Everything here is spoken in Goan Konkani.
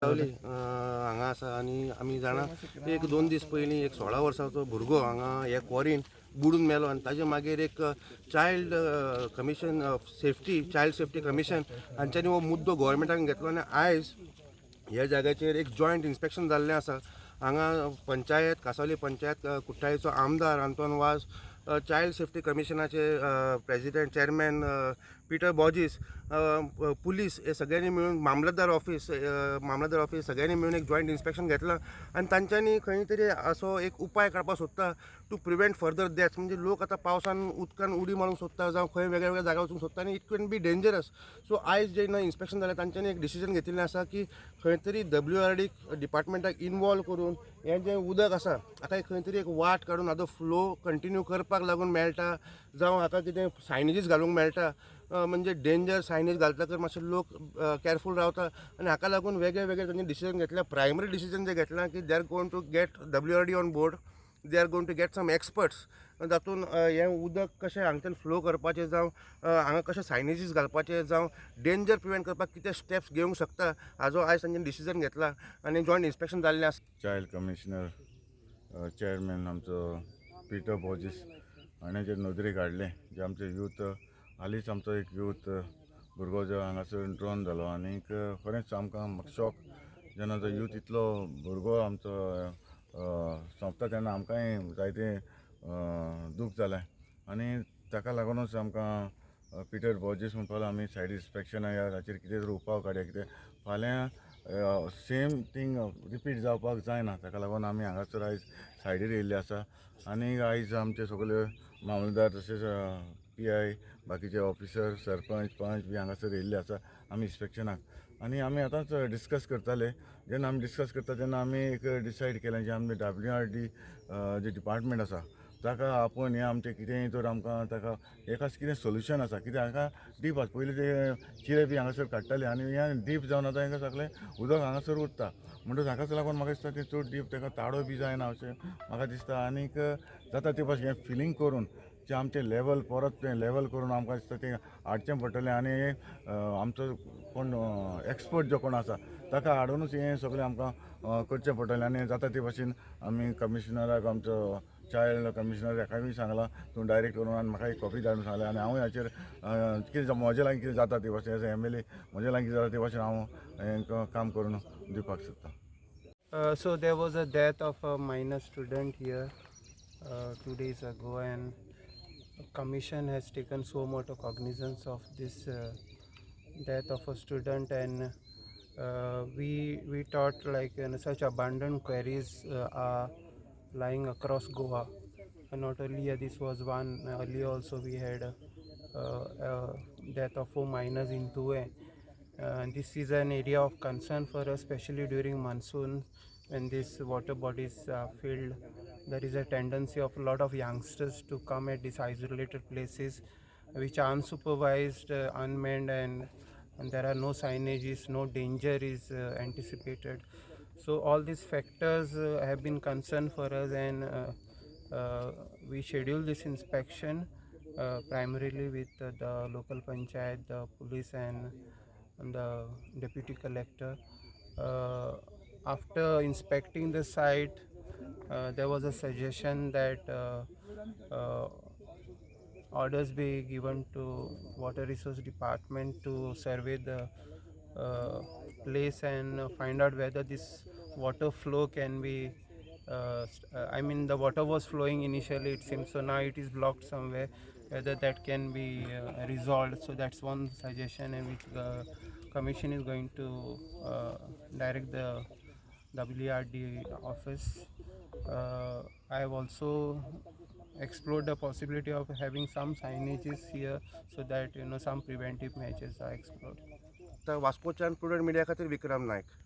कासावली हांगा आसा आनी आमी जाणा एक 2 दीस पयलीं एक 16 वर्सांचो भुरगो हांगा ह्या क्वॉरीन बुडून मेलो आनी ताजे मागीर एक child commission safety child safety commission हांच्यांनी हो मुद्दो गोवोरमेंटान घेतलो आनी आयज ह्या जाग्याचेर एक जॉयंट इन्स्पेक्शन जाल्लें आसा. हांगा पंचायत कासावली पंचायत कुठ्ठाळीचो आमदार आंतोन वाज, चायल्ड सेफ्टी कमिशनाचे प्रेजिडेंट चेअरमॅन पिटर बॉजीस, पुलीस हे सगळ्यांनी मेळून मामलतदार ऑफीस सगळ्यांनी मेळून एक जॉयंट इन्स्पेक्शन घेतलां आनी तांच्यांनी खंय तरी असो एक उपाय काडपाक सोदता टू प्रिवेंट फर्दर डेथ्स. म्हणजे लोक आतां पावसान उदकान उडी मारूंक सोदता जावं खंय वेगळ्या वेगळ्या जाग्यार वचूंक सोदता आनी it can be dangerous. So आयज जेन्ना इन्स्पेक्शन जालें तांच्यांनी एक डिसिजन घेतिल्लें आसा की खंय तरी WRD डिपार्टमेंटाक इनवॉल्व करून हें जें उदक आसा हाका खंय तरी एक वाट काडून हाजो फ्लो कंटिन्यू करपाक लागून मेळटा जावं हाका कितें सायनेजीस घालूंक मेळटा, म्हणजे डेंजर सायनेज घालतकर मातशे लोक केअरफूल रावता आनी हाका लागून वेगळे वेगळे तांणी डिसिजन घेतल्या. प्रायमरी डिसिजन जें घेतलां की they are going to get WRD on board, they are going to get some experts जातून हें उदक कशें हांगच्यान फ्लो करपाचें जावं हांगा कशें सायनेजीस घालपाचें जावं डेंजर प्रिवेंट करपाक कितें स्टेप्स घेवंक शकता हाजो आयज तांच्यानी डिसिजन घेतला आनी जॉयंट इन्स्पेक्शन जाल्लें आसा. चायल्ड कमिशनर चेअरमॅन आमचो पिटर बॉजीस हाणें जे नदरेक हाडलें जे आमचे यूथ हालींच आमचो एक यूथ भुरगो जो हांगासर ड्रोन जालो आनीक खरेंच आमकां शॉक जेन्ना तो यूथ इतलो भुरगो आमचो सोंपता तेन्ना आमकांय जायतें दूख जालें आनी ताका लागूनच आमकां पिटर बॉजीस म्हणपाक आमी सायड इन्स्पेक्शन हाचेर कितें तरी उपाय काडया, कितें फाल्यां सेम थींग रिपीट जावपाक जायना, ताका लागून आमी हांगासर आयज सायडीर येयल्ले आसा आनी आयज आमचे सगळे मामलेदार तशेंच PI बाकीचे ऑफिसर सरपंच पंच बी हांगासर येयल्ले आसा आमी इन्स्पेक्शनाक आनी आमी आतांच डिस्कस करताले. जेन्ना आमी डिस्कस करता तेन्ना आमी एक डिसायड केलें जे आमचे WRD जे डिपार्टमेंट आसा ताका आपोवन हें आमचें कितेंय तर आमकां ताका एकाच कितें सोल्युशन आसा, कित्याक हांगा डीप आसा, पयलीं ते चिरे बी हांगासर काडटाले आनी हें डीप जावन आतां हांगा सगळें उदक हांगासर उरता, म्हणटकच हाकाच लागून म्हाका दिसता तें चड डीप ताका ताडो बी जायना अशें म्हाका दिसता. आनीक जाता ते भाशेन हें फिलींग करून जें आमचें लेवल परत तें लेवल करून आमकां दिसता तें हाडचें पडटलें आनी आमचो कोण एक्सपर्ट जो कोण आसा ताका हाडुनूच हें सगळें आमकां करचें पडटलें आनी जाता ते भाशेन आमी कमिशनराक आमचो चायल्ड कमिशनर हाकाय सांगलां तूं डायरेक्ट करून आनी म्हाका एक कॉपी धाडून सांगलें आनी हांव हाचेर कितें म्हजे लागीं कितें जाता ते भाशेन एज MLA म्हजे लागीं कितें जाता ते भाशेन हांव हेंकां काम करून दिवपाक सोदतां. So there was a death of a minor student here 2 days ago, and commission has taken so much cognizance of this death of a student, and we thought like such abandoned quarries are lying across Goa, and not only this was one, earlier also we had death of 4 minors in Tuve. This is an area of concern for us, especially during monsoon when these water bodies are filled. There is a tendency of a lot of youngsters to come at these isolated places which are unsupervised, unmanned, and there are no signages, no danger is anticipated. So all these factors have been concern for us, and we schedule this inspection primarily with the local panchayat, the police and the deputy collector. After inspecting the site, there was a suggestion that orders be given to Water Resource Department to survey the place and find out whether this water flow can be I mean the water was flowing initially, it seems, so now it is blocked somewhere, whether that can be resolved. So that's one suggestion, and which the commission is going to direct the WRD office. I have also explored the possibility of having some signages here so that some preventive measures are explored. वास्कोच्यान prudent media खातीर विक्रम नायक.